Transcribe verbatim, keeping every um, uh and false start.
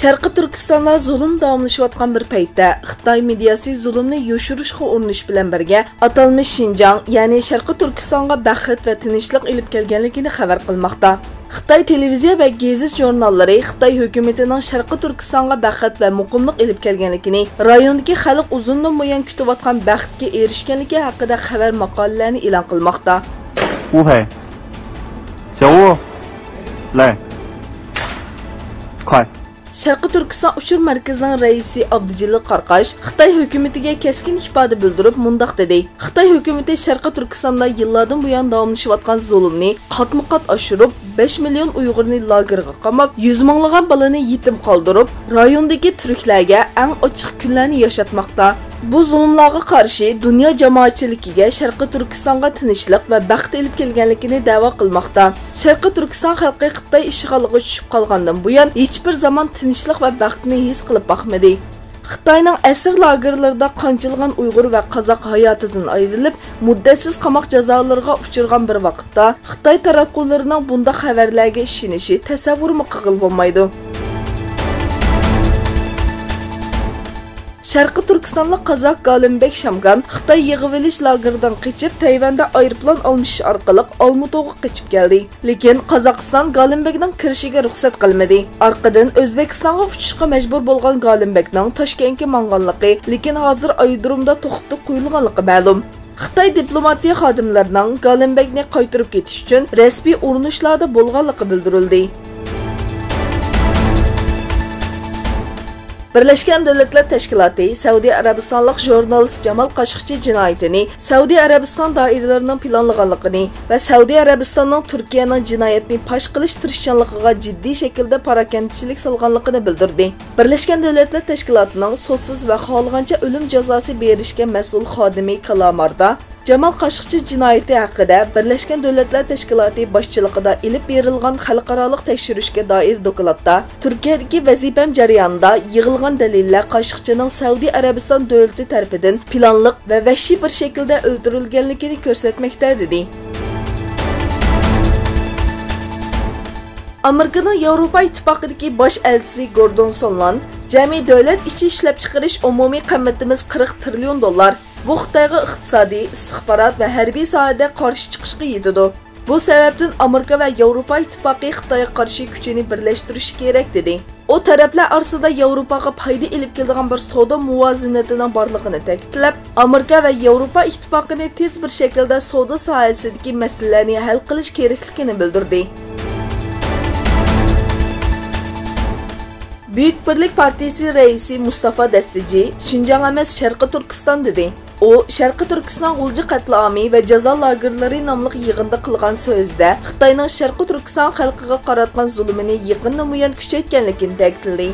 شەرقىي تۈركىستاندا زۇلۇم داۋاملىشىۋاتقان بىر پەيتتە، خىتاي مېدىياسى زۇلۇمنى يوشۇرۇشقا ئۇرۇنۇش بىلەن بىرگە، ئاتالمىش شىنجاڭ، يەنى شەرقىي تۈركىستانغا بەخت ۋە تىنچلىق ئېلىپ كەلگەنلىكىنى خەۋەر قىلماقتا. خىتاي تېلېۋىزىيە ۋە گېزىت ژۇرناللىرى خىتاي ھۆكۈمىتىنىڭ شەرقىي تۈركىستانغا بەخت ۋە مۇقىملىق ئېلىپ كەلگەنلىكىنى، رايوندىكى خەلق ئۇزۇندىن بۇيان كۈتۈۋاتقان بەختكە ئېرىشكەنلىكى ھەققىدە خەۋەر ماقالىلەرنى ئېلان قىلماقتا. 乌黑，小乌，来，快。 شەرقىي تۈركىستان ئۇچۇر مەركىزىنىڭ رەئىسى ئابدۇجېلىل قاراقاش خىتاي ھۆكۈمىتىگە كەسكىن ئىپادە بىلدۈرۈپ مۇنداق دېدى: خىتاي ھۆكۈمىتى شەرقىي تۈركىستاندا يىللاردىن بۇيان داۋاملىشىۋاتقان زۇلۇمنى قاتمۇ قات ئاشۇرۇپ، بەش مىليون ئۇيغۇرنى لاگېرغا قاماپ، يۈز مىڭلىغان بالىنى يېتىم قالدۇرۇپ، رايوندىكى تۈركلەرگە ئەڭ ئاچچىق كۈنلەرنى ياشاتماقتا. بۇ زۇلۇملارغا قارشى دۇنيا جامائەتچىلىكىگە شەرقىي تۈركىستانغا تىنچلىق ۋە بەخت ئېلىپ كەلگەنلىكىنى دەۋا قىلماقتا. شەرقىي تۈركىستان خەلقى خىتاي ئىشغالىغا چۈشۈپ قالغاندىن بۇيان، ھېچبىر زامان تىنچلىق ۋە بەختنى ھېس قىلىپ باقمىدى. خىتاينىڭ ئەسىر لاگېرلىرىدا قانچىلىغان ئۇيغۇر ۋە قازاق ھاياتىدىن ئايرىلىپ، مۇددەتسىز قاماق جازالىرىغا ئۇچرىغان بىر ۋاقىتتا، خىتاي تاراتقۇلىرىنىڭ بۇنداق خەۋەرلەرگە ئىشىنىشى تەسەۋۋۇرمۇ قىلغىلى بولمايدۇ. شەرقىي تۈركىستانلىق قازاق گالىمبەگ شامگان خىتاي يىغىۋېلىش لاگېرىدىن قېچىپ، تەيۋەندە ئايروپىلان ئالمىشىش ئارقىلىق ئالمۇتوغا قېچىپ كەلدى. لېكىن قازاقىستان گالىمبەگنىڭ كىرىشىگە رۇخسەت قىلمىدى. ئارقىدىن ئۆزبېكىستانغا ئۇچۇشقا مەجبۇر بولغان گالىمبەگنىڭ تاشكەنتكە ماڭغانلىقى، لېكىن ھازىر ئايرودرومدا توختىتىپ قويۇلغانلىقى مەلۇم. خىتاي دىپلوماتىيە خادىملىرىنىڭ گالىمبەگنى قايتۇرۇپ كېتىش ئۈچۈن رەسمىي ئۇرۇنۇشلاردا بولغانلىقى بىلدۈرۈلدى. بىرلەشكەن دۆلەتلەر تەشكىلاتى سەئۇدى ئەرەبىستانلىق ژۇرنالىست جامال قاشقىچى جىنايىتىنى سەئۇدى ئەرەبىستان دائىرىلىرىنىڭ پىلانلىغانلىقىنى ۋە سەئۇدى ئەرەبىستاننىڭ تۈركىيەنىڭ جىنايەتنى پاش قىلىش تىرىشچانلىقىغا جىددىي شەكىلدە پاراكەندىچىلىك سالغانلىقىنى بىلدۈردى. بىرلەشكەن دۆلەتلەر تەشكىلاتىنىڭ سوتسىز ۋە خالىغانچە ئۆلۈم جازاسى بېرىشكە مەسئۇل خادىمى كالاماردا جامال قاشقىچى جىنايىتى ھەققىدە بىرلەشكەن دۆلەتلەر تەشكىلاتى باشچىلىقىدا ئېلىپ بېرىلغان خەلقئارالىق تەكشۈرۈشكە دائىر دوكلاتتا، تۈركىيەدىكى ۋەزىپەم جەريانىدا يىغىلغان دەلىللەر قاشقىچىنىڭ سەئۇدى ئەرەبىستان دۆلىتى تەرىپىدىن پىلانلىق ۋە ۋەھشىي بىر شەكىلدە ئۆلتۈرۈلگەنلىكىنى كۆرسەتمەكتە، دېدى. ئامېرىكىنىڭ ياۋروپا ئىتتىپاقىدىكى باش ئەلچىسى گوردون سونلان، جەمئىي دۆلەت ئىچى ئىشلەپچىقىرىش ئومۇمىي قىممىتىمىز قىرىق تىرىليون دوللار. بۇ خىتايغا ئىقتىسادىي، ئىستىخبارات ۋە ھەربىي ساھەدە قارشى چىقىشقا يېتىدۇ. بۇ سەۋەبتىن ئامېرىكا ۋە ياۋروپا ئىتتىپاقى خىتايغا قارشى كۈچىنى بىرلەشتۈرۈشى كېرەك، دېدى. ئۇ تەرەپلەر ئارىسىدا ياۋروپاغا پايدا ئېلىپ كېلىدىغان بىر سودا مۇۋازىنىتىنىڭ بارلىقىنى تەكىتلەپ، ئامېرىكا ۋە ياۋروپا ئىتتىپاقىنى تېز بىر شەكىلدە سودا ساھەسىدىكى مەسىلىلەرنى ھەل قىلىش كېرەكلىكىنى بىلدۈردى. بۈيۈك بىرلىك پارتىيىسى رەئىسى مۇستافا دەستىجى شىنجاڭ ئەمەس، شەرقىي تۈركىستان، دېدى. ئۇ شەرقىي تۈركىستان غۇلجا قەتلىئامى ۋە جازا لاگېرلىرى ناملىق يىغىندا قىلغان سۆزىدە خىتاينىڭ شەرقىي تۈركىستان خەلقىگە قاراتقان زۇلۇمىنى يېقىندىن بۇيان كۈچەيتكەنلىكىنى تەكىتلىدى.